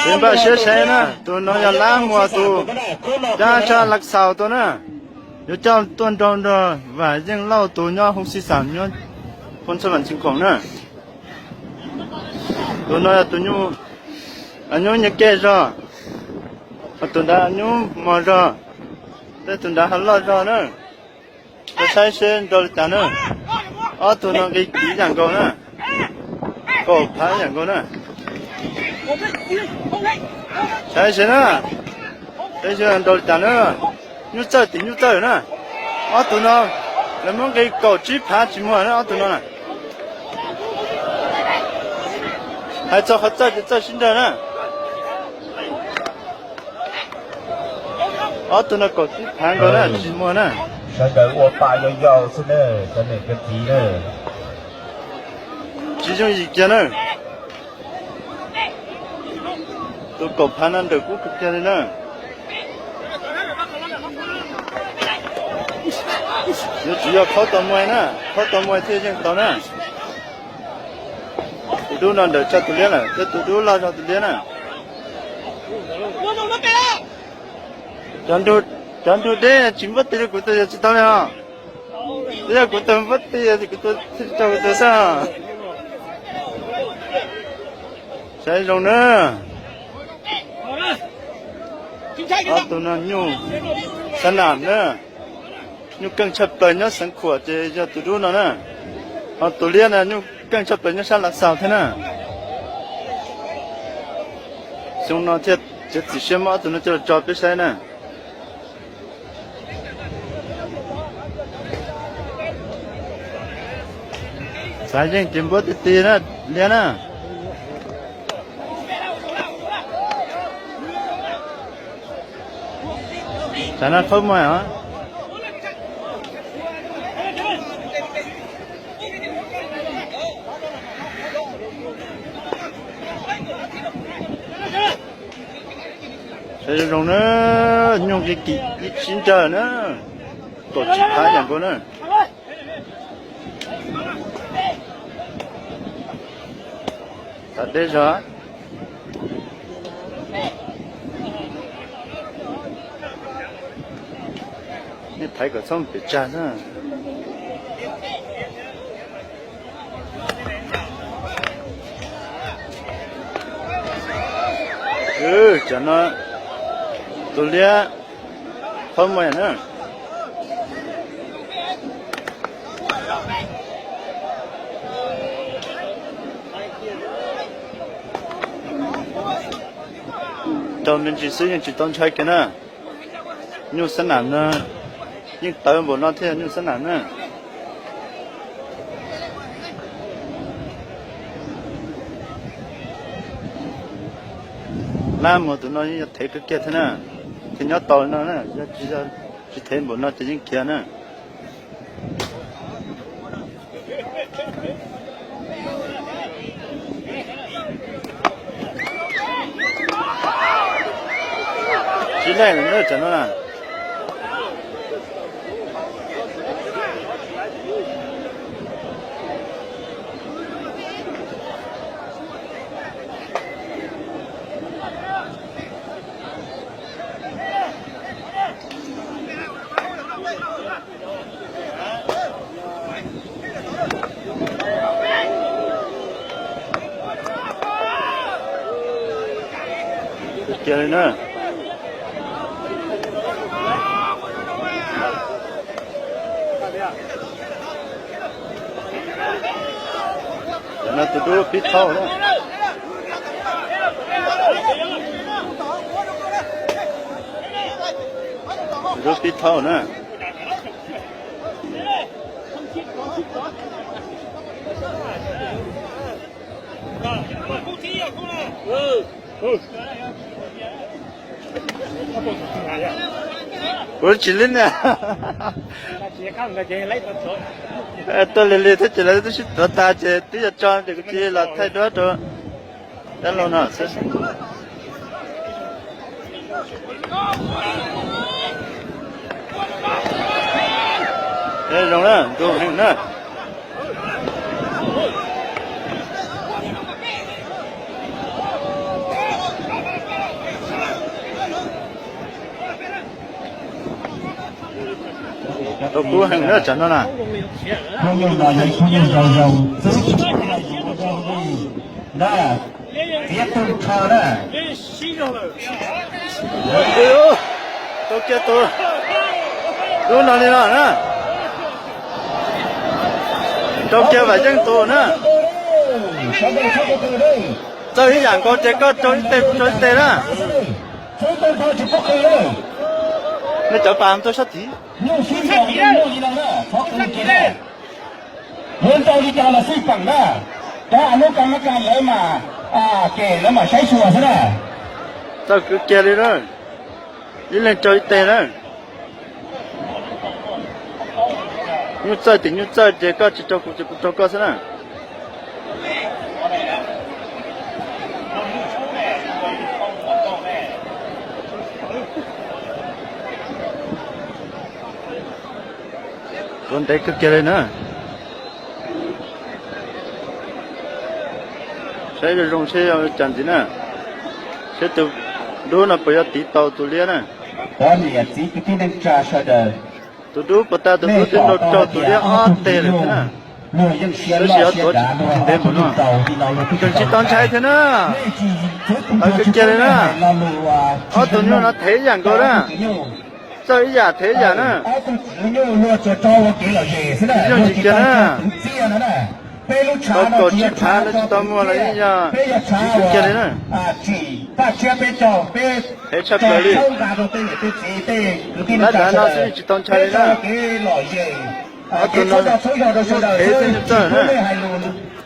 Peb npaj siab saib na, tus no yog Lab Muas tus cab tshaj Lav Xaus tuaj na. Yuav coj tuaj nrog nrog Vam Yeej Lauj tus nyob Hoob Xib Xam nyob Phoo Txhaj Vam Txhiv Khoom na. Tus no yog tus nyuj, nyuj nyias ke zog, ho tus nrad nyuj mos zog, tej tus nrad ho loj zog na. Koj saib seb nrau li cas na. Ob tug no nqi kiv yam nkaus na. Kaum phav yam nkaus na. Saib seb na, saib seb nrau li cas na. Nyuj txawj tim nyuj txawj na. Ob tug no lawv muab nqi kaum tsib phav tsis muag na ob tug no na. Hais txog qhov txawj ces txawj sib nrag na. Ob tug no kaum tsib phav nkaus na tsis muag na. Sawv daws ua pa yau yau xwb na, cov niam cov txiv na. Tsis yooj yim kiag na. Tus kaum phav no nrawm kub kawg kiag li na. Yuav tsum yog khaub tau muaj na, khaub tau muaj thiaj yeej tau na. Tus dub no nrawm tshaj tus liab lawm, thiab tus dub loj zog tus liab na. Cov nrug deb tsis npuab tig rau kuv tus yog tsis tau li os. Twb yog kuv tus npuab tig, kuv tus thiaj tsis tau kuv tus xwb. Saib zoo na. Ob tug no nyuj xab nam na, nyuj keej tshaj plaws nyob Xeev Khuam ces yog tus dub no na, ho tus liab no nyuj keej tshaj plaws nyob sab Lav Xaus thiab na. Xyoo no thiaj txiav txim siab muab ob tug no coj los tso peb saib na. Xav yeej ces npuab ti ti na, liab na. Tsam no khaub muag os. Saib zoo zoo na, nyuj nqi kim sib ntsawg na, kaum tsib phav yam nkaus na. Txav deb zog. Nej thaiv kom txhob pem tsag na. Tsam no tus liab khaub muag na. Raug me ntsis xwb yeej tsis tau ntshai kiag na. Nyuj xab nam no yeej tawv npaum no thiab nyuj xab nam na. Lab Muas tus no yeej yog thev kawg kiag thiab na, thiaj nyob tau no na, yog tsis, tsis thev npaum no ces yeej khiav na. Sib laij lawm na tsam no na. Kiag li na. Cov no tus dub pib thaub na. Tus dub pib thaub na. Ua tsis li na. Tuaj lig lig thiab ces lawv twb sib tuav tas ces twb yog tso ces kuv cia li los thaij duab rau dab laug no xwb. Zoo na, ntu heev na. Tau kub heev na tsam no na. Phooj ywg no yog phooj ywg zoo zoo, txwv tsis tau zoo li na, txiav tug rho na. Tau kiag tus dub no li no na. Rau kiag Vam Yeej tus na. Txawj ib yam nkaus ces koj rau ib teg, rau ib teg na. Nej cov pas tuaj sab tid. Yuav nrau li cas los xij peem na, cov lub kas mab kas lawv mas, ces lawv mam saib xyuas xwb na. Txawj kwv kiag li na, ib leeg rau ib teg na. Nyuj txawj tim nyuj txawj ces koj tsis rau kuv ces kuv rau koj xwb na. Tuav ntev kawg kiag li na. Saib zoo zoo seb cas ntxiv na. Seb tus dub no puas yuav tiv tau tus liab na. Tus dub puas tau, tus dub twb nrau raug tus liab ob teg lawm thiab na. Tab sis yuav tuav tsis ntev mus no. Tseem tsis tau ntshai thiab na. Tawv kawg kiag li na. Ob tug nyuj no thev ib yam nkaus na. Txawj ib yam thev ib yam na. Yooj yim kiag na. Tau kaum tsib phav no tsis tau muaj los yeej yog tseem kawg kiag li na. Thev tshaj plaws li. Lab dav no xwb yeej tsis tau ntshai li na. Ob tug no thev xwb nyuj txawj na.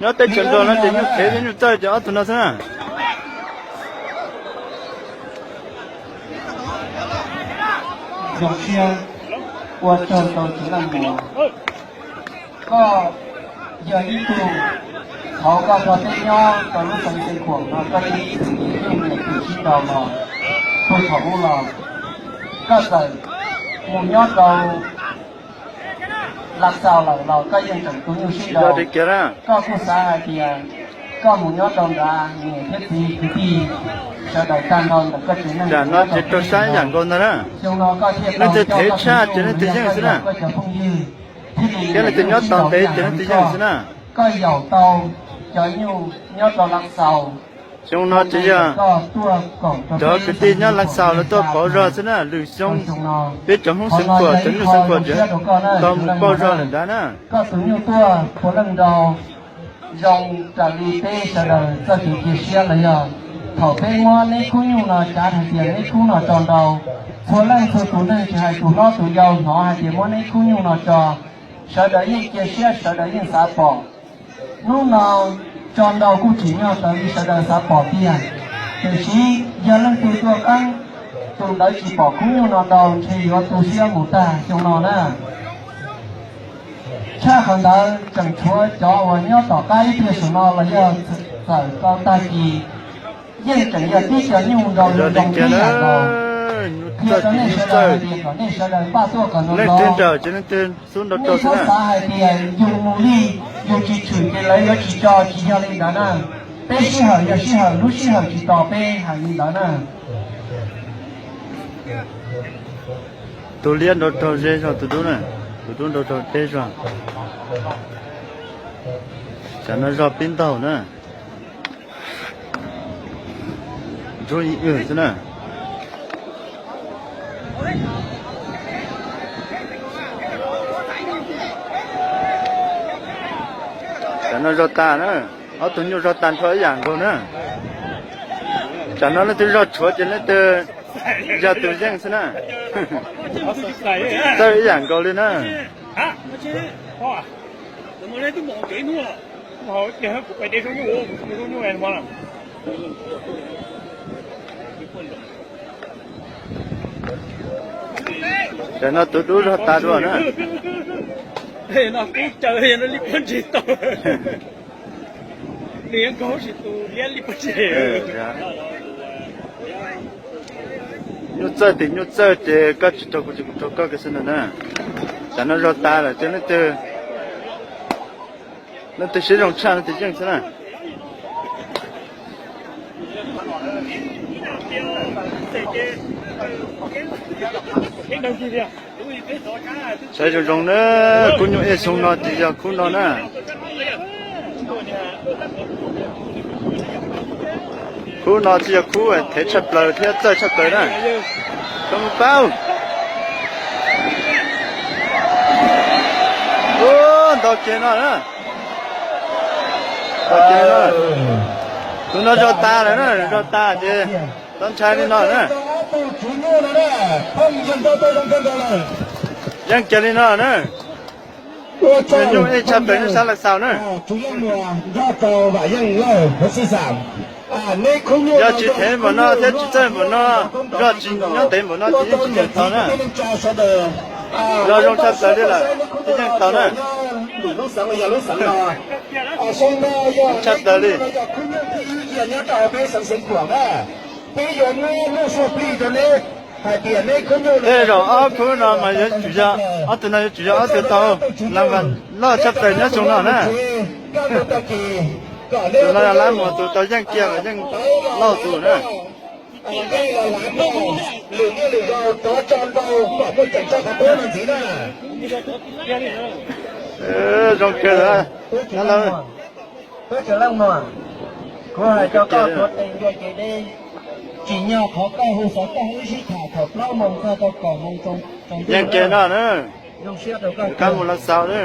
Nyob teb chaws Nplog no ces nyuj thev thiab nyuj txawj ces ob tug no xwb na. Zoo siab ua tsaug rau txiv Leej Muas, koj yog ib tug, thaum koj nrog peb nyob rau lub xeev Xeev Khuam no koj twb ib txwm yeej niam txiv sib nraus los puag thaum ub los, koj txawm mus nyob rau Lav Xaus lawm los koj yeej tseem tu nyuj sib nraus. Koj kuj xav hais tias koj mus nyob rau nrad niam thiab txiv kwv tij sawv daws tag nrho ntawm koj tsev neeg no ces rau sab ib yam nkaus ntag na. Xyoo no koj thiaj tau coj koj tus nyuj los yog koj yog koj cov phooj ywg thiab li leej twg nyob tau ntev ces leej twg yeej xwb na. Koj yaum tau cov nyuj nyob rau Lav Xaus. Xyoo no ces yog cov kwv tij nyob Lav Xaus lawv tuaj pauv zog xwb na. Lwm xyoo peb cov Hmoob Xeev Khuam cov nyuj Xeev Khuam tseem tau mus pauv zog lawm ntag na. Koj tus nyuj tuaj puav leej nrau zoo raws li peb sawv daws txoj kev cia siab los yog thaum peb muab neb khub nyuj no cav hais tias neb khub no tso nrau, txhua leej txhua tus neeg tsis hais tus hlob tus yau hnov hais tias muab neb khub nyuj no tso, sawv daws yeej cia siab sawv daws yeej xav pom. Hnub no tso nrau kuj tsim nyog raws li sawv daws xav pom tiag, tiam sis yog leej twg tuaj qeeb tus ntawd tsis pom khub nyuj no nrau ntshe yuav tu siab mus tag xyoo no na. Tshaj qhov ntawd tseem tshuav cov uas nyob tom qab ib pliag saum no los yog txawm tau tag kis yeej tseem yog tib co nyuj nrau zoo zoo tib yam nkaus. Qhia rau nej sawv daws hais tias kom nej sawv daws npaj tuaj kom zoo zoo. Nej txhob xav hais tias yus mus li, yus tsis tshwm ces lawv yuav tsis tso, tsis yog li ntawd na. Peb sij hawm yog sij hawm, lub sij hawm tsis tos peb hais li ntawd na. Tus liab nrau raug ze zog tus dub na, tus dub nrau raug deb zog. Tsam no zog pib ntaug na. Ntsuab ib wg xwb na. Tsam no zog tas na, ob tug nyuj zog tas nrho ib yam nkaus na. Tsam no leej twg zog tshuav ces leej twg yog tus yeej xwb na. Txawj ib yam nkaus li na. Tsam no tus dub zog tas dua na. Nyuj txawj tim nyuj txawj ces koj tsis raug kuv ces kuv raug koj kiag xwb ntag na. Tsam no zog tas lawm ces leej twg, leej twg siab zoo tshaj leej twg yeej xwb na. Saib zoo zoo na, khub nyuj ej xyoo no tsis yog khub no na. Khub no tsis yog khub thev tshaj plaws thiab txawj tshaj plaws na. Koj mus paub. Ub, nto kiag no na. Nto kiag no. Tus no zog tas lawm na, zog tas ces txhob ntshai li no na. Yeej kiag li no na. Nyuj ej tshaj plaws nyob sab Lav Xaus na. Yog tsis thev npaum no thiab tsis txawj npaum no, zog tsis nyob ntev npaum no ces yeej tsis nyiam tau na. Zog zoo tshaj plaws li lawm thiab yeej tau na. Tshaj plaws li. Tej zaum ob khub no mas yuav tsum yog, ob tug no yuav tsum yog ob tug tau las vas loj tshaj plaws nyob xyoo no na. Tus no yog Lab Muas tus tau yeej kiag mas yeej lauj tus na. Zoo kawg na. Kuv hais rau koj tuav tes ntua ces deb, tsim nyog qhov koj hu xov tooj wb sib tham thaum plaub moos txog rau kaum moos. Yeej kiag no na. Zoo siab rau koj, koj mus Lav Xaus na.